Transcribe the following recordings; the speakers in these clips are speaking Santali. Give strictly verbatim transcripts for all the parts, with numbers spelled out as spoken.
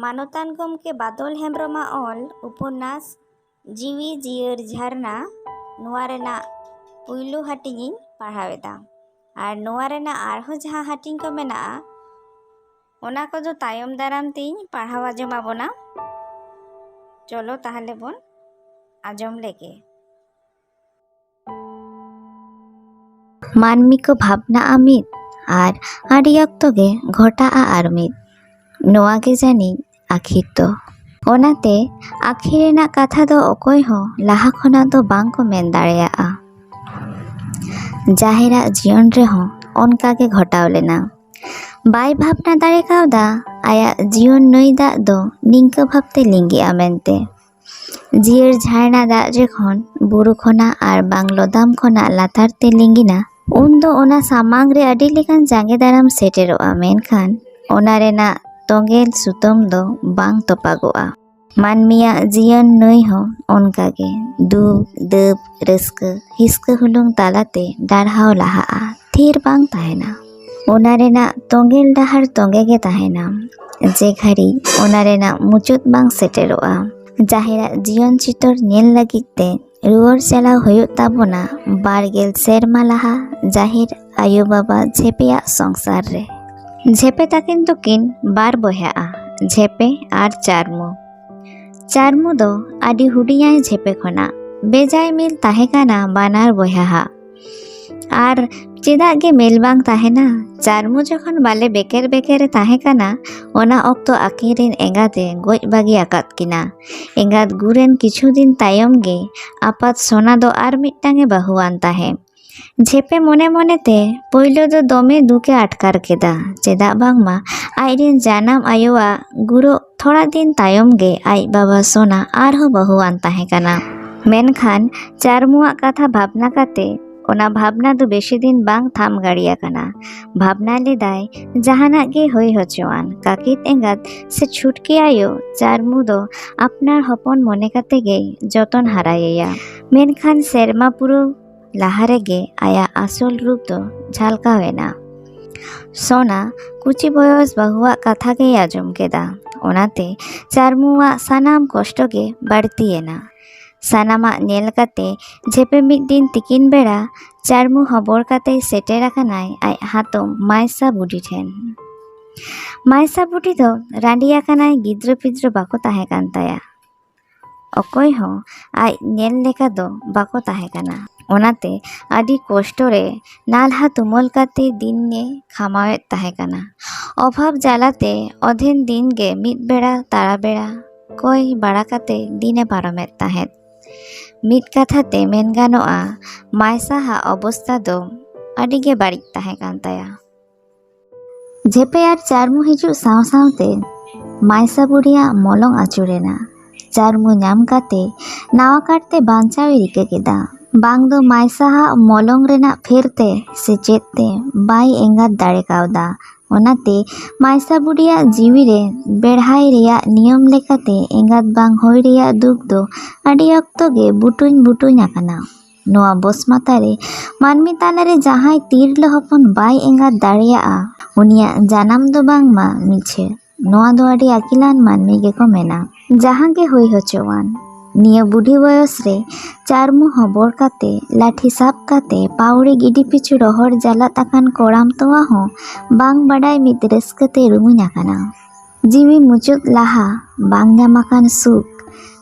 ᱢᱟᱱᱚᱛᱟᱱ ᱜᱚᱢᱠᱮ ᱵᱟᱫᱚᱞ ᱦᱮᱢᱵᱨᱚᱢᱟᱜ ᱚᱞ ᱩᱯᱚᱱᱱᱟᱥ ᱡᱤᱣᱤ ᱡᱤᱭᱟᱹᱲ ᱡᱷᱟᱨᱱᱟ, ᱱᱚᱣᱟ ᱨᱮᱱᱟᱜ ᱯᱩᱭᱞᱩ ᱦᱟᱹᱴᱤᱧ ᱤᱧ ᱯᱟᱲᱦᱟᱣ ᱮᱫᱟ᱾ ᱟᱨ ᱱᱚᱣᱟ ᱨᱮᱱᱟᱜ ᱟᱨᱦᱚᱸ ᱡᱟᱦᱟᱸ ᱦᱟᱹᱴᱤᱧ ᱠᱚ ᱢᱮᱱᱟᱜᱼᱟ, ᱚᱱᱟ ᱠᱚᱫᱚ ᱛᱟᱭᱚᱢ ᱫᱟᱨᱟᱢ ᱛᱤᱧ ᱯᱟᱲᱦᱟᱣ ᱟᱸᱡᱚᱢ ᱟᱵᱚᱱᱟ᱾ ᱪᱚᱞᱚ ᱛᱟᱦᱞᱮ ᱵᱚᱱ ᱟᱸᱡᱚᱢ ᱞᱮᱜᱮ᱾ ᱢᱟᱹᱱᱢᱤ ᱠᱚ ᱵᱷᱟᱵᱽᱱᱟᱜᱼᱟ ᱢᱤᱫ, ᱟᱨ ᱟᱹᱰᱤ ᱚᱠᱛᱚ ᱜᱮ ᱜᱷᱚᱴᱟᱜᱼᱟ ᱟᱨ ᱢᱤᱫ᱾ ᱱᱚᱣᱟ ᱜᱮ ᱡᱟᱹᱱᱤᱡ ᱟᱹᱠᱷᱤᱨ ᱫᱚ᱾ ᱚᱱᱟᱛᱮ ᱟᱹᱠᱷᱤᱨ ᱨᱮᱱᱟᱜ ᱠᱟᱛᱷᱟ ᱫᱚ ᱚᱠᱚᱭ ᱦᱚᱸ ᱞᱟᱦᱟ ᱠᱷᱚᱱᱟᱜ ᱫᱚ ᱵᱟᱝ ᱠᱚ ᱢᱮᱱ ᱫᱟᱲᱮᱭᱟᱜᱼᱟ᱾ ᱡᱟᱦᱮᱨᱟᱜ ᱡᱤᱭᱚᱱ ᱨᱮᱦᱚᱸ ᱚᱱᱠᱟ ᱜᱮ ᱜᱷᱚᱴᱟᱣ ᱞᱮᱱᱟ᱾ ᱵᱟᱭ ᱵᱷᱟᱵᱽᱱᱟ ᱫᱟᱲᱮ ᱠᱟᱣᱫᱟ ᱟᱭᱟᱜ ᱡᱤᱭᱚᱱ ᱱᱟᱹᱭ ᱫᱟᱜ ᱫᱚ ᱱᱤᱝᱠᱟᱹ ᱵᱷᱟᱵᱽᱛᱮ ᱞᱤᱸᱜᱤᱜᱼᱟ ᱢᱮᱱᱛᱮ᱾ ᱡᱤᱭᱟᱹᱲ ᱡᱷᱟᱨᱱᱟ ᱫᱟᱜ ᱡᱚᱠᱷᱚᱱ ᱵᱩᱨᱩ ᱠᱷᱚᱱᱟᱜ ᱟᱨ ᱵᱟᱝ ᱞᱚᱫᱟᱢ ᱠᱷᱚᱱᱟᱜ ᱞᱟᱛᱟᱨ ᱛᱮ ᱞᱤᱸᱜᱤᱱᱟ, ᱩᱱᱫᱚ ᱚᱱᱟ ᱥᱟᱢᱟᱝ ᱨᱮ ᱟᱹᱰᱤ ᱞᱮᱠᱟᱱ ᱡᱟᱸᱜᱮ ᱫᱟᱨᱟᱢ ᱥᱮᱴᱮᱨᱚᱜᱼᱟ, ᱢᱮᱱᱠᱷᱟᱱ ᱚᱱᱟ ᱨᱮᱱᱟᱜ ᱛᱚᱸᱜᱮᱞ ᱥᱩᱛᱟᱹᱢ ᱫᱚ ᱵᱟᱝ ᱛᱚᱯᱟᱜᱚᱜᱼᱟ᱾ ᱢᱟᱹᱱᱢᱤᱭᱟᱜ ᱡᱤᱭᱚᱱ ᱱᱟᱹᱭ ᱦᱚᱸ ᱚᱱᱠᱟᱜᱮ ᱫᱩᱠ, ᱫᱟᱹᱵ, ᱨᱟᱹᱥᱠᱟᱹ, ᱦᱤᱥᱠᱟᱹ ᱦᱩᱞᱩᱝ ᱛᱟᱞᱟᱛᱮ ᱰᱟᱨᱦᱟᱣ ᱞᱟᱦᱟᱜᱼᱟ, ᱛᱷᱤᱨ ᱵᱟᱝ ᱛᱟᱦᱮᱱᱟ᱾ ᱚᱱᱟ ᱨᱮᱱᱟᱜ ᱛᱚᱸᱜᱮᱞ ᱰᱟᱦᱟᱨ ᱛᱚᱸᱜᱮ ᱜᱮ ᱛᱟᱦᱮᱱᱟ, ᱡᱮ ᱜᱷᱟᱹᱲᱤᱡ ᱚᱱᱟ ᱨᱮᱱᱟᱜ ᱢᱩᱪᱟᱹᱫ ᱵᱟᱝ ᱥᱮᱴᱮᱨᱚᱜᱼᱟ᱾ ᱡᱟᱦᱮᱨᱟᱜ ᱡᱤᱭᱚᱱ ᱪᱤᱛᱟᱹᱨ ᱧᱮᱞ ᱞᱟᱹᱜᱤᱫ ᱛᱮ ᱨᱩᱣᱟᱹᱲ ᱪᱟᱞᱟᱣ ᱦᱩᱭᱩᱜ ᱛᱟᱵᱚᱱᱟ ᱵᱟᱨ ᱜᱮᱞ ᱥᱮᱨᱢᱟ ᱞᱟᱦᱟ ᱡᱟᱦᱮᱨ ᱟᱭᱳ ᱵᱟᱵᱟ ᱡᱷᱮᱯᱮᱭᱟᱜ ᱥᱚᱝᱥᱟᱨ ᱨᱮ᱾ ᱡᱷᱮᱯᱮ ᱛᱟᱹᱠᱤᱱ ᱫᱚᱠᱤᱱ ᱵᱟᱨ ᱵᱚᱭᱦᱟᱜᱼᱟ, ᱡᱷᱮᱯᱮ ᱟᱨ ᱪᱟᱨᱢᱩ᱾ ᱪᱟᱨᱢᱩ ᱫᱚ ᱟᱹᱰᱤ ᱦᱩᱰᱤᱧᱟᱭ ᱡᱷᱮᱯᱮ ᱠᱷᱚᱱᱟᱜ᱾ ᱵᱮᱡᱟᱭ ᱢᱤᱞ ᱛᱟᱦᱮᱸ ᱠᱟᱱᱟ ᱵᱟᱱᱟᱨ ᱵᱚᱭᱦᱟ ᱦᱟᱜ᱾ ᱟᱨ ᱪᱮᱫᱟᱜ ᱜᱮ ᱢᱮᱞ ᱵᱟᱝ ᱛᱟᱦᱮᱱᱟ? ᱪᱟᱨᱢᱩ ᱡᱚᱠᱷᱚᱱ ᱵᱟᱞᱮ ᱵᱮᱠᱮᱨ ᱵᱮᱠᱮᱨ ᱮ ᱛᱟᱦᱮᱸ ᱠᱟᱱᱟ, ᱚᱱᱟ ᱚᱠᱛᱚ ᱟᱹᱠᱤᱱ ᱨᱤᱱ ᱮᱸᱜᱟᱛ ᱮ ᱜᱚᱡ ᱵᱟᱹᱜᱤ ᱟᱠᱟᱫ ᱠᱤᱱᱟ᱾ ᱮᱸᱜᱟᱛ ᱜᱩᱨᱮᱱ ᱠᱤᱪᱷᱩ ᱫᱤᱱ ᱛᱟᱭᱚᱢ ᱜᱮ ᱟᱯᱟᱛ ᱥᱚᱱᱟ ᱫᱚ ᱟᱨ ᱢᱤᱫᱴᱟᱝ ᱮ ᱵᱟᱹᱦᱩᱣᱟᱱ ᱛᱟᱦᱮᱸᱫ᱾ ᱡᱷᱮᱯᱮ ᱢᱚᱱᱮ ᱢᱚᱱᱮᱛᱮ ᱯᱳᱭᱞᱳ ᱫᱚ ᱫᱚᱢᱮ ᱫᱩᱠ ᱮ ᱟᱴᱠᱟᱨ ᱠᱮᱫᱟ, ᱪᱮᱫᱟᱜ ᱵᱟᱝᱢᱟ ᱟᱡᱨᱮᱱ ᱡᱟᱱᱟᱢ ᱟᱭᱳᱣᱟᱜ ᱜᱩᱨᱚᱜ ᱛᱷᱚᱲᱟ ᱫᱤᱱ ᱛᱟᱭᱚᱢ ᱜᱮ ᱟᱡ ᱵᱟᱵᱟ ᱥᱚᱱᱟ ᱟᱨᱦᱚᱸ ᱵᱟᱹᱦᱩᱣᱟᱱ ᱛᱟᱦᱮᱸ ᱠᱟᱱᱟ᱾ ᱢᱮᱱᱠᱷᱟᱱ ᱪᱟᱨᱢᱩᱣᱟᱜ ᱠᱟᱛᱷᱟ ᱵᱷᱟᱵᱽᱱᱟ ᱠᱟᱛᱮ ᱚᱱᱟ ᱵᱷᱟᱵᱽᱱᱟ ᱫᱚ ᱵᱮᱥᱤ ᱫᱤᱱ ᱵᱟᱝ ᱛᱷᱟᱢ ᱜᱟᱲᱤ ᱟᱠᱟᱱᱟ᱾ ᱵᱷᱟᱵᱽᱱᱟ ᱞᱮᱫᱟᱭ, ᱡᱟᱦᱟᱱᱟᱜ ᱜᱮ ᱦᱩᱭ ᱦᱚᱪᱚᱣᱟᱱ, ᱠᱟᱹᱠᱤᱛ ᱮᱸᱜᱟᱛ ᱥᱮ ᱪᱷᱩᱴᱠᱤ ᱟᱭᱳ ᱪᱟᱨᱢᱩ ᱫᱚ ᱟᱯᱱᱟᱨ ᱦᱚᱯᱚᱱ ᱢᱚᱱᱮ ᱠᱟᱛᱮ ᱜᱮᱭ ᱡᱚᱛᱚᱱ ᱦᱟᱨᱟᱭᱮᱭᱟ᱾ ᱢᱮᱱᱠᱷᱟᱱ ᱥᱮᱨᱢᱟ ᱯᱩᱨᱟᱹᱣ ᱞᱟᱦᱟ ᱨᱮᱜᱮ ᱟᱭᱟᱜ ᱟᱥᱚᱞ ᱨᱩᱯ ᱫᱚ ᱡᱷᱟᱞᱠᱟᱣ ᱮᱱᱟ᱾ ᱥᱚᱱᱟ ᱠᱩᱪᱤ ᱵᱚᱭᱚᱥ ᱵᱟᱹᱦᱩᱣᱟᱜ ᱠᱟᱛᱷᱟ ᱜᱮᱭ ᱟᱸᱡᱚᱢ ᱠᱮᱫᱟ᱾ ᱚᱱᱟᱛᱮ ᱪᱟᱨᱢᱩᱣᱟᱜ ᱥᱟᱱᱟᱢ ᱠᱚᱥᱴᱚ ᱜᱮ ᱵᱟᱹᱲᱛᱤᱭᱮᱱᱟ᱾ ᱥᱟᱱᱟᱢᱟᱜ ᱧᱮᱞ ᱠᱟᱛᱮ ᱡᱷᱮᱯᱮ ᱢᱤᱫ ᱫᱤᱱ ᱛᱤᱠᱤᱱ ᱵᱮᱲᱟ ᱪᱟᱨᱢᱩ ᱦᱚᱵᱚᱨ ᱠᱟᱛᱮᱭ ᱥᱮᱴᱮᱨ ᱟᱠᱟᱱᱟᱭ ᱟᱡ ᱦᱟᱛᱚᱢ ᱢᱟᱭᱥᱟ ᱵᱩᱰᱷᱤ ᱴᱷᱮᱱ᱾ ᱢᱟᱭᱥᱟ ᱵᱩᱰᱷᱤ ᱫᱚ ᱨᱟᱺᱰᱤ ᱟᱠᱟᱱᱟᱭ, ᱜᱤᱫᱽᱨᱟᱹ ᱯᱤᱫᱽᱨᱟᱹ ᱵᱟᱠᱚ ᱛᱟᱦᱮᱸ ᱠᱟᱱ ᱛᱟᱭᱟ᱾ ᱚᱠᱚᱭ ᱦᱚᱸ ᱟᱡ ᱧᱮᱞ ᱞᱮᱠᱟ ᱫᱚ ᱵᱟᱠᱚ ᱛᱟᱦᱮᱸ ᱠᱟᱱᱟ᱾ ᱚᱱᱟᱛᱮ ᱟᱹᱰᱤ ᱠᱚᱥᱴᱚ ᱨᱮ ᱱᱟᱞᱦᱟ ᱛᱩᱢᱟᱹᱞ ᱠᱟᱛᱮ ᱫᱤᱱ ᱮ ᱠᱷᱟᱢᱟᱣᱮᱫ ᱛᱟᱦᱮᱸ ᱠᱟᱱᱟ᱾ ᱚᱵᱷᱟᱵᱽ ᱡᱟᱞᱟᱛᱮ ᱚᱫᱷᱮᱱ ᱫᱤᱱ ᱜᱮ ᱢᱤᱫ ᱵᱮᱲᱟ ᱛᱟᱨᱟ ᱵᱮᱲᱟ ᱠᱚᱭ ᱵᱟᱲᱟ ᱠᱟᱛᱮ ᱫᱤᱱ ᱮ ᱯᱟᱨᱚᱢᱮᱫ ᱛᱟᱦᱮᱸᱫ᱾ ᱢᱤᱫ ᱠᱟᱛᱷᱟ ᱛᱮ ᱢᱮᱱ ᱜᱟᱱᱚᱜᱼᱟ, ᱢᱟᱭᱥᱟᱦᱟᱜ ᱚᱵᱚᱥᱛᱟ ᱫᱚ ᱟᱹᱰᱤ ᱜᱮ ᱵᱟᱹᱲᱤᱡ ᱛᱟᱦᱮᱸ ᱠᱟᱱ ᱛᱟᱭᱟ᱾ ᱡᱷᱮᱯᱮ ᱟᱨ ᱪᱟᱨᱢᱩ ᱦᱤᱡᱩᱜ ᱥᱟᱶ ᱥᱟᱶᱛᱮ ᱢᱟᱭᱥᱟ ᱵᱩᱰᱷᱤᱭᱟᱜ ᱢᱚᱞᱚᱝ ᱟᱹᱪᱩᱨᱮᱱᱟ᱾ ᱪᱟᱨᱢᱩ ᱧᱟᱢ ᱠᱟᱛᱮ ᱱᱟᱣᱟ ᱠᱟᱨᱛᱮ ᱵᱟᱧᱪᱟᱣ ᱮ ᱨᱤᱠᱟᱹ ᱠᱮᱫᱟ᱾ ᱵᱟᱝ ᱫᱚ ᱢᱟᱭᱥᱟᱦᱟᱜ ᱢᱚᱞᱚᱝ ᱨᱮᱱᱟᱜ ᱯᱷᱮᱨ ᱛᱮ ᱥᱮ ᱪᱮᱫ ᱛᱮ ᱵᱟᱭ ᱮᱸᱜᱟᱛ ᱫᱟᱲᱮ ᱠᱟᱣᱫᱟ᱾ ᱚᱱᱟᱛᱮ ᱢᱟᱭᱥᱟ ᱵᱩᱰᱷᱤᱭᱟᱜ ᱡᱤᱣᱤ ᱨᱮ ᱵᱮᱲᱦᱟᱭ ᱨᱮᱭᱟᱜ ᱱᱤᱭᱚᱢ ᱞᱮᱠᱟᱛᱮ ᱮᱸᱜᱟᱛ ᱵᱟᱝ ᱦᱩᱭ ᱨᱮᱭᱟᱜ ᱫᱩᱠ ᱫᱚ ᱟᱹᱰᱤ ᱚᱠᱛᱚ ᱜᱮ ᱵᱩᱴᱩᱧ ᱵᱩᱴᱩᱧ ᱟᱠᱟᱱᱟ᱾ ᱱᱚᱣᱟ ᱵᱚᱥᱢᱟᱛᱟ ᱨᱮ ᱢᱟᱹᱱᱢᱤ ᱛᱟᱞᱟᱨᱮ ᱡᱟᱦᱟᱸᱭ ᱛᱤᱨᱞᱟᱹ ᱦᱚᱯᱚᱱ ᱵᱟᱭ ᱮᱸᱜᱟᱛ ᱫᱟᱲᱮᱭᱟᱜᱼᱟ, ᱩᱱᱤᱭᱟᱜ ᱡᱟᱱᱟᱢ ᱫᱚ ᱵᱟᱝᱢᱟ ᱢᱤᱪᱷᱟᱹ᱾ ᱱᱚᱣᱟ ᱫᱚ ᱟᱹᱰᱤ ᱟᱹᱠᱤᱞᱟᱱ ᱢᱟᱹᱱᱢᱤ ᱜᱮᱠᱚ ᱢᱮᱱᱟ᱾ ᱡᱟᱦᱟᱸ ᱜᱮ ᱦᱩᱭ ᱦᱚᱪᱚᱣᱟᱱ, ᱱᱤᱭᱟᱹ ᱵᱩᱰᱷᱤ ᱵᱚᱭᱚᱥ ᱨᱮ ᱪᱟᱨᱢᱩ ᱦᱚᱵᱚᱨ ᱠᱟᱛᱮ, ᱞᱟᱴᱷᱤ ᱥᱟᱵ ᱠᱟᱛᱮ, ᱯᱟᱣᱲᱤ ᱜᱤᱰᱤ ᱯᱤᱪᱷᱩ ᱨᱚᱦᱚᱲ ᱡᱟᱞᱟᱫ ᱟᱠᱟᱱ ᱠᱚᱲᱟᱢ ᱛᱚᱣᱟ ᱦᱚᱸ ᱵᱟᱝ ᱵᱟᱰᱟᱭ ᱢᱤᱫ ᱨᱟᱹᱥᱠᱟᱹ ᱛᱮ ᱨᱩᱢᱩᱧ ᱟᱠᱟᱱᱟ᱾ ᱡᱤᱣᱤ ᱢᱩᱪᱟᱹᱫ ᱞᱟᱦᱟ ᱵᱟᱝ ᱧᱟᱢ ᱟᱠᱟᱱ ᱥᱩᱠ,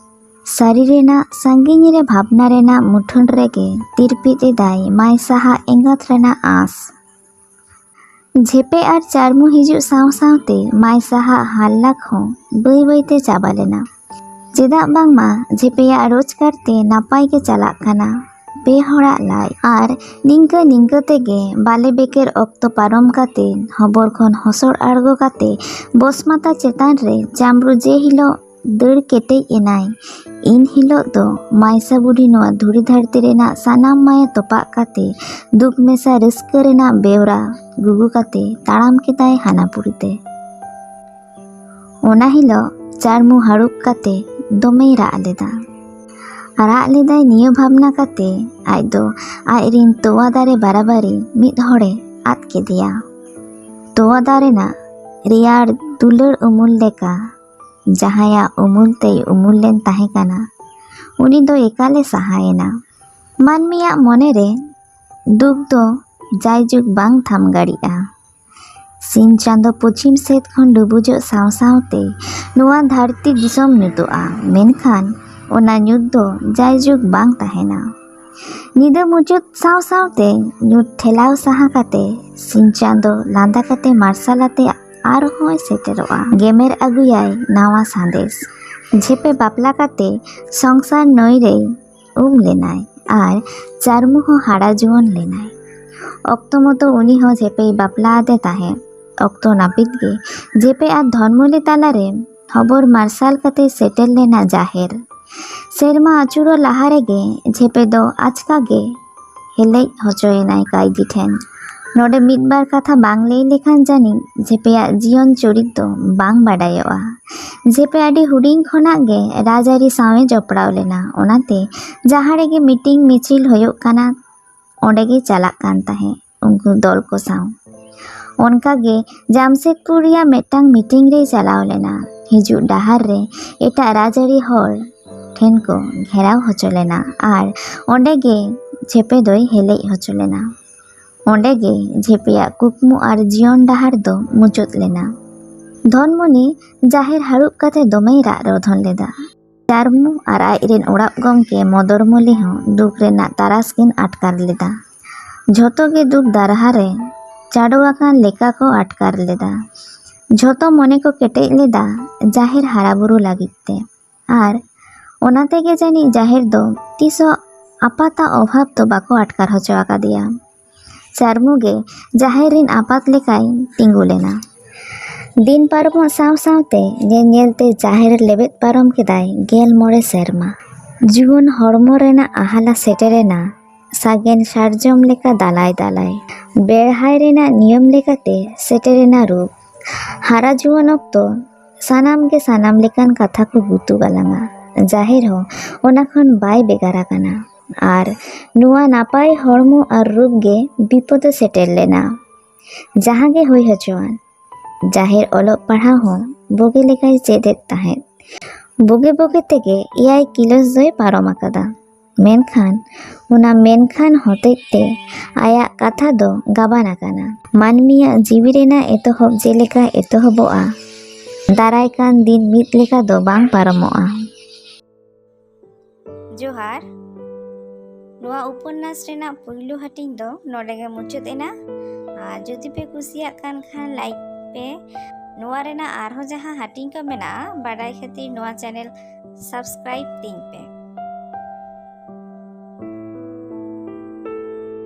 ᱥᱟᱹᱨᱤ ᱨᱮᱱᱟᱜ ᱥᱟᱺᱜᱤᱧ ᱨᱮ ᱵᱷᱟᱵᱽᱱᱟ ᱨᱮᱱᱟᱜ ᱢᱩᱴᱷᱟᱹᱱ ᱨᱮᱜᱮ ᱛᱤᱨᱯᱤᱫ ᱮᱫᱟᱭ ᱢᱟᱭᱥᱟᱦᱟᱜ ᱮᱸᱜᱟᱛ ᱨᱮᱱᱟᱜ ᱟᱸᱥ᱾ ᱡᱷᱮᱯᱮ ᱟᱨ ᱪᱟᱨᱢᱩ ᱦᱤᱡᱩᱜ ᱥᱟᱶ ᱥᱟᱶᱛᱮ ᱢᱟᱭᱥᱟᱦᱟᱜ ᱦᱟᱞᱞᱟᱠ ᱦᱚᱸ ᱵᱟᱹᱭ ᱵᱟᱹᱭᱛᱮ ᱪᱟᱵᱟ ᱞᱮᱱᱟ᱾ ᱪᱮᱫᱟᱜ ᱵᱟᱝᱢᱟ ᱡᱷᱮᱯᱮᱭᱟᱜ ᱨᱳᱡᱽᱜᱟᱨ ᱛᱮ ᱱᱟᱯᱟᱭ ᱜᱮ ᱪᱟᱞᱟᱜ ᱠᱟᱱᱟ ᱯᱮ ᱦᱚᱲᱟᱜ ᱞᱟᱡ᱾ ᱟᱨ ᱱᱤᱝᱠᱟᱹ ᱱᱤᱝᱠᱟᱹ ᱛᱮᱜᱮ ᱵᱟᱞᱮ ᱵᱮᱠᱮᱨ ᱚᱠᱛᱚ ᱯᱟᱨᱚᱢ ᱠᱟᱛᱮ, ᱦᱚᱵᱚᱨ ᱠᱷᱚᱱ ᱦᱚᱥᱚᱲ ᱟᱬᱜᱚ ᱠᱟᱛᱮ, ᱵᱚᱥᱢᱟᱛᱟ ᱪᱮᱛᱟᱱ ᱨᱮ ᱡᱟᱢᱨᱩ ᱡᱮ ᱦᱤᱞᱳᱜ ᱫᱟᱹᱲ ᱠᱮᱴᱮᱡ ᱮᱱᱟᱭ, ᱤᱱ ᱦᱤᱞᱳᱜ ᱫᱚ ᱢᱟᱭᱥᱟ ᱵᱩᱰᱷᱤ ᱱᱚᱣᱟ ᱫᱷᱩᱲᱤ ᱫᱷᱟᱹᱨᱛᱤ ᱨᱮᱱᱟᱜ ᱥᱟᱱᱟᱢ ᱢᱟᱭᱟ ᱛᱚᱯᱟᱜ ᱠᱟᱛᱮ, ᱫᱩᱠ ᱢᱮᱥᱟ ᱨᱟᱹᱥᱠᱟᱹ ᱨᱮᱱᱟᱜ ᱵᱮᱣᱨᱟ ᱜᱩᱜᱩ ᱠᱟᱛᱮ ᱛᱟᱲᱟᱢ ᱠᱮᱫᱟᱭ ᱦᱟᱱᱟᱯᱩᱨᱤ ᱛᱮ᱾ ᱚᱱᱟ ᱦᱤᱞᱳᱜ ᱪᱟᱨᱢᱩ ᱦᱟᱹᱲᱩᱵ ᱠᱟᱛᱮ ᱫᱚᱢᱮᱭ ᱨᱟᱜ ᱞᱮᱫᱟ᱾ ᱨᱟᱜ ᱞᱮᱫᱟᱭ ᱱᱤᱭᱟᱹ ᱵᱷᱟᱵᱽᱱᱟ ᱠᱟᱛᱮ, ᱟᱡ ᱫᱚ ᱟᱡ ᱨᱤᱱ ᱛᱚᱣᱟ ᱫᱟᱨᱮ ᱵᱟᱨᱟᱵᱟᱨᱤ ᱢᱤᱫ ᱦᱚᱲᱮ ᱟᱫ ᱠᱮᱫᱮᱭᱟ᱾ ᱛᱚᱣᱟ ᱫᱟᱨᱮ ᱨᱮᱱᱟᱜ ᱨᱮᱭᱟᱲ ᱫᱩᱞᱟᱹᱲ ᱩᱢᱩᱞ ᱞᱮᱠᱟ, ᱡᱟᱦᱟᱸᱭᱟᱜ ᱩᱢᱩᱞ ᱛᱮᱭ ᱩᱢᱩᱞ ᱞᱮᱱ ᱛᱟᱦᱮᱸ ᱠᱟᱱᱟ, ᱩᱱᱤ ᱫᱚ ᱮᱠᱟᱞᱮ ᱥᱟᱦᱟᱭᱮᱱᱟ᱾ ᱢᱟᱹᱱᱢᱤᱭᱟᱜ ᱢᱚᱱᱮᱨᱮ ᱫᱩᱠ ᱫᱚ ᱡᱟᱭᱡᱩᱜᱽ ᱵᱟᱝ ᱛᱷᱟᱢ ᱜᱟᱲᱤᱜᱼᱟ᱾ ᱥᱤᱧ ᱪᱟᱸᱫᱚ ᱯᱚᱪᱷᱤᱢ ᱥᱮᱫ ᱠᱷᱚᱱ ᱰᱩᱵᱩᱡᱚᱜ ᱥᱟᱶ ᱥᱟᱶᱛᱮ ᱱᱚᱣᱟ ᱫᱷᱟᱹᱨᱛᱤ ᱫᱤᱥᱚᱢ ᱧᱩᱛᱚᱜᱼᱟ, ᱢᱮᱱᱠᱷᱟᱱ ᱚᱱᱟ ᱧᱩᱛ ᱫᱚ ᱡᱟᱭᱡᱩᱜᱽ ᱵᱟᱝ ᱛᱟᱦᱮᱱᱟ᱾ ᱧᱤᱫᱟᱹ ᱢᱩᱪᱟᱹᱫ ᱥᱟᱶ ᱥᱟᱶᱛᱮ ᱧᱩᱛ ᱴᱷᱮᱞᱟᱣ ᱥᱟᱦᱟ ᱠᱟᱛᱮ ᱥᱤᱧ ᱪᱟᱸᱫᱚ ᱞᱟᱸᱫᱟ ᱠᱟᱛᱮ ᱢᱟᱨᱥᱟᱞ ᱟᱛᱮ ᱟᱨᱦᱚᱸᱭ ᱥᱮᱴᱮᱨᱚᱜᱼᱟ᱾ ᱜᱮᱢᱮᱨ ᱟᱹᱜᱩᱭᱟᱭ ᱱᱟᱣᱟ ᱥᱟᱸᱫᱮᱥ᱾ ᱡᱷᱮᱯᱮ ᱵᱟᱯᱞᱟ ᱠᱟᱛᱮ ᱥᱚᱝᱥᱟᱨ ᱱᱟᱹᱭ ᱨᱮᱭ ᱩᱢ ᱞᱮᱱᱟᱭ ᱟᱨ ᱪᱟᱨᱢᱩ ᱦᱚᱸ ᱦᱟᱨᱟ ᱡᱩᱣᱟᱹᱱ ᱞᱮᱱᱟᱭ᱾ ᱚᱠᱛᱚ ᱢᱚᱛᱚ ᱩᱱᱤ ᱦᱚᱸ ᱡᱷᱮᱯᱮᱭ ᱵᱟᱯᱞᱟ ᱟᱫᱮ ᱛᱟᱦᱮᱸᱫ᱾ ᱚᱠᱛᱚ ᱱᱟᱹᱯᱤᱛ ᱜᱮ ᱡᱷᱮᱯᱮ ᱟᱨ ᱫᱷᱚᱱᱢᱚᱞᱤ ᱛᱟᱞᱟᱨᱮ ᱦᱚᱵᱚᱨ ᱢᱟᱨᱥᱟᱞ ᱠᱟᱛᱮ ᱥᱮᱴᱮᱨ ᱞᱮᱱᱟ ᱡᱟᱦᱮᱨ᱾ ᱥᱮᱨᱢᱟ ᱟᱹᱪᱩᱨᱚᱜ ᱞᱟᱦᱟ ᱨᱮᱜᱮ ᱡᱷᱮᱯᱮ ᱫᱚ ᱟᱪᱠᱟ ᱜᱮ ᱦᱮᱞᱮᱡ ᱦᱚᱪᱚᱭᱮᱱᱟᱭ ᱠᱟᱭᱫᱤ ᱴᱷᱮᱱ᱾ ᱱᱚᱰᱮ ᱢᱤᱫ ᱵᱟᱨ ᱠᱟᱛᱷᱟ ᱵᱟᱝ ᱞᱟᱹᱭ ᱞᱮᱠᱷᱟᱱ ᱡᱟᱹᱱᱤᱡ ᱡᱷᱮᱯᱮᱭᱟᱜ ᱡᱤᱭᱚᱱ ᱪᱚᱨᱤᱛ ᱫᱚ ᱵᱟᱝ ᱵᱟᱰᱟᱭᱚᱜᱼᱟ᱾ ᱡᱷᱮᱯᱮ ᱟᱹᱰᱤ ᱦᱩᱰᱤᱧ ᱠᱷᱚᱱᱟᱜ ᱜᱮ ᱨᱟᱡᱽᱟᱹᱨᱤ ᱥᱟᱶ ᱮ ᱡᱚᱯᱲᱟᱣ ᱞᱮᱱᱟ, ᱚᱱᱟᱛᱮ ᱡᱟᱦᱟᱸ ᱨᱮᱜᱮ ᱢᱤᱴᱤᱝ ᱢᱤᱪᱷᱤᱞ ᱦᱩᱭᱩᱜ ᱠᱟᱱᱟ, ᱚᱸᱰᱮ ᱜᱮ ᱪᱟᱞᱟᱜ ᱠᱟᱱ ᱛᱟᱦᱮᱸᱫ ᱩᱱᱠᱩ ᱫᱚᱞ ᱠᱚ ᱥᱟᱶ᱾ ᱚᱱᱠᱟ ᱜᱮ ᱡᱟᱢᱥᱮᱫᱽᱯᱩᱨ ᱨᱮᱭᱟᱜ ᱢᱤᱫᱴᱟᱝ ᱢᱤᱴᱤᱝ ᱨᱮᱭ ᱪᱟᱞᱟᱣ ᱞᱮᱱᱟ᱾ ᱦᱤᱡᱩᱜ ᱰᱟᱦᱟᱨ ᱨᱮ ᱮᱴᱟᱜ ᱨᱟᱡᱽᱟᱹᱨᱤ ᱦᱚᱲ ᱴᱷᱮᱱ ᱠᱚ ᱜᱷᱮᱨᱟᱣ ᱦᱚᱪᱚ ᱞᱮᱱᱟ ᱟᱨ ᱚᱸᱰᱮ ᱜᱮ ᱡᱷᱮᱯᱮ ᱫᱚᱭ ᱦᱮᱞᱮᱡ ᱦᱚᱪᱚ ᱞᱮᱱᱟ᱾ ᱚᱸᱰᱮ ᱜᱮ ᱡᱷᱮᱯᱮᱭᱟᱜ ᱠᱩᱠᱢᱩ ᱟᱨ ᱡᱤᱭᱚᱱ ᱰᱟᱦᱟᱨ ᱫᱚ ᱢᱩᱪᱟᱹᱫ ᱞᱮᱱᱟ᱾ ᱫᱷᱚᱱᱢᱚᱱᱤ ᱡᱟᱦᱮᱨ ᱦᱟᱹᱨᱩᱵ ᱠᱟᱛᱮ ᱫᱚᱢᱮᱭ ᱨᱟᱜ ᱨᱚᱫᱷᱚᱱ ᱞᱮᱫᱟ᱾ ᱪᱟᱨᱢᱩ ᱟᱨ ᱟᱡ ᱨᱮᱱ ᱚᱲᱟᱜ ᱜᱚᱢᱠᱮ ᱢᱚᱫᱚᱨᱢᱚᱞᱤ ᱦᱚᱸ ᱫᱩᱠ ᱨᱮᱱᱟᱜ ᱛᱟᱨᱟᱥ ᱠᱤᱱ ᱟᱴᱠᱟᱨ ᱞᱮᱫᱟ᱾ ᱡᱷᱚᱛᱚ ᱜᱮ ᱫᱩᱠ ᱫᱟᱨᱦᱟ ᱨᱮ ᱪᱟᱰᱚ ᱟᱠᱟᱱ ᱞᱮᱠᱟ ᱠᱚ ᱟᱴᱠᱟᱨ ᱞᱮᱫᱟ᱾ ᱡᱷᱚᱛᱚ ᱢᱚᱱᱮ ᱠᱚ ᱠᱮᱴᱮᱡ ᱞᱮᱫᱟ ᱡᱟᱦᱮᱨ ᱦᱟᱨᱟᱵᱩᱨᱩ ᱞᱟᱹᱜᱤᱫ ᱛᱮ᱾ ᱟᱨ ᱚᱱᱟ ᱛᱮᱜᱮ ᱡᱟᱹᱱᱤᱡ ᱡᱟᱦᱮᱨ ᱫᱚ ᱛᱤᱥ ᱦᱚᱸ ᱟᱯᱟᱛᱟᱜ ᱚᱵᱷᱟᱵᱽ ᱫᱚ ᱵᱟᱠᱚ ᱟᱴᱠᱟᱨ ᱦᱚᱪᱚ ᱟᱠᱟᱫᱮᱭᱟ᱾ ᱪᱟᱨᱢᱩ ᱜᱮ ᱡᱟᱦᱮᱨ ᱨᱤᱱ ᱟᱯᱟᱛ ᱞᱮᱠᱟᱭ ᱛᱤᱸᱜᱩ ᱞᱮᱱᱟ᱾ ᱫᱤᱱ ᱯᱟᱨᱚᱢᱚᱜ ᱥᱟᱶ ᱥᱟᱶᱛᱮ ᱧᱮᱞ ᱧᱮᱞ ᱛᱮ ᱡᱟᱦᱮᱨ ᱞᱮᱵᱮᱫ ᱯᱟᱨᱚᱢ ᱠᱮᱫᱟᱭ ᱜᱮᱞ ᱢᱚᱬᱮ ᱥᱮᱨᱢᱟ᱾ ᱡᱩᱣᱟᱹᱱ ᱦᱚᱲᱢᱚ ᱨᱮᱱᱟᱜ ᱟᱦᱟᱞᱟ ᱥᱮᱴᱮᱨᱮᱱᱟ᱾ ᱥᱟᱜᱮᱱ ᱥᱟᱨᱡᱚᱢ ᱞᱮᱠᱟ ᱫᱟᱞᱟᱭ ᱫᱟᱞᱟᱭ᱾ ᱵᱮᱲᱦᱟᱭ ᱨᱮᱱᱟᱜ ᱱᱤᱭᱚᱢ ᱞᱮᱠᱟᱛᱮ ᱥᱮᱴᱮᱨᱮᱱᱟ ᱨᱩᱯ᱾ ᱦᱟᱨᱟ ᱡᱩᱣᱟᱹᱱ ᱚᱠᱛᱚ ᱥᱟᱱᱟᱢ ᱜᱮ ᱥᱟᱱᱟᱢ ᱞᱮᱠᱟᱱ ᱠᱟᱛᱷᱟ ᱠᱚ ᱜᱩᱛᱩ ᱜᱟᱞᱟᱝᱟ᱾ ᱡᱟᱦᱮᱨ ᱦᱚᱸ ᱚᱱᱟ ᱠᱷᱚᱱ ᱵᱟᱭ ᱵᱷᱮᱜᱟᱨ ᱟᱠᱟᱱᱟ᱾ ᱟᱨ ᱱᱚᱣᱟ ᱱᱟᱯᱟᱭ ᱦᱚᱲᱢᱚ ᱟᱨ ᱨᱩᱯ ᱜᱮ ᱵᱤᱯᱚᱫᱮ ᱥᱮᱴᱮᱨ ᱞᱮᱱᱟ᱾ ᱡᱟᱦᱟᱸ ᱜᱮ ᱦᱩᱭ ᱦᱚᱪᱚᱣᱟᱱ, ᱡᱟᱦᱮᱨ ᱚᱞᱚᱜ ᱯᱟᱲᱦᱟᱣ ᱦᱚᱸ ᱵᱩᱜᱤ ᱞᱮᱠᱟᱭ ᱪᱮᱫ ᱮᱫ ᱛᱟᱦᱮᱸᱫ᱾ ᱵᱩᱜᱤ ᱵᱩᱜᱤ ᱛᱮᱜᱮ ᱮᱭᱟᱭ ᱠᱤᱞᱟᱹᱥ ᱫᱚᱭ ᱯᱟᱨᱚᱢ ᱟᱠᱟᱫᱟ᱾ ᱢᱮᱱᱠᱷᱟᱱ ᱚᱱᱟ ᱢᱮᱱᱠᱷᱟᱱ ᱦᱚᱛᱮᱡ ᱛᱮ ᱟᱭᱟᱜ ᱠᱟᱛᱷᱟ ᱫᱚ ᱜᱟᱵᱟᱱ ᱟᱠᱟᱱᱟ᱾ ᱢᱟᱹᱱᱢᱤᱭᱟᱜ ᱡᱤᱣᱤ ᱨᱮᱱᱟᱜ ᱮᱛᱚᱦᱚᱵ ᱡᱮᱞᱮᱠᱟ ᱮᱛᱚᱦᱚᱵᱚᱜᱼᱟ, ᱫᱟᱨᱟᱭ ᱠᱟᱱ ᱫᱤᱱ ᱢᱤᱫ ᱞᱮᱠᱟ ᱫᱚ ᱵᱟᱝ ᱯᱟᱨᱚᱢᱚᱜᱼᱟ᱾ ᱡᱚᱦᱟᱨ᱾ ᱱᱚᱣᱟ ᱩᱯᱚᱱᱱᱟᱥ ᱨᱮᱱᱟᱜ ᱯᱩᱭᱞᱩ ᱦᱟᱹᱴᱤᱧ ᱫᱚ ᱱᱚᱰᱮ ᱜᱮ ᱢᱩᱪᱟᱹᱫ ᱮᱱᱟ᱾ ᱟᱨ ᱡᱩᱫᱤ ᱯᱮ ᱠᱩᱥᱤᱭᱟᱜ ᱠᱟᱱ ᱠᱷᱟᱱ like ᱯᱮ᱾ ᱱᱚᱣᱟ ᱨᱮᱱᱟᱜ ᱟᱨᱦᱚᱸ ᱡᱟᱦᱟᱸ ᱦᱟᱹᱴᱤᱧ ᱠᱚ ᱢᱮᱱᱟᱜᱼᱟ, ᱵᱟᱰᱟᱭ ᱠᱷᱟᱹᱛᱤᱨ ᱱᱚᱣᱟ channel subscribe ᱛᱤᱧ ᱯᱮ᱾